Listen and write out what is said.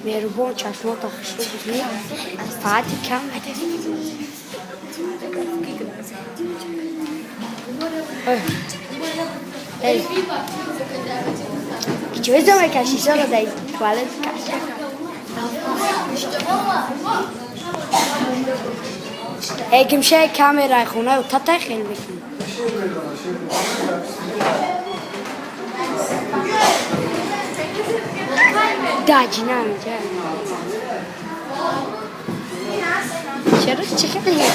Меҳрубон чашмота хушрӯ будӣ, саати кам. Чӣ мекашӣ? Чаро дар туалет каша? Эй, кимшаи камераи хонаи татай хел мекунӣ? Даҷина меҷа. Чаро чӣ хеле?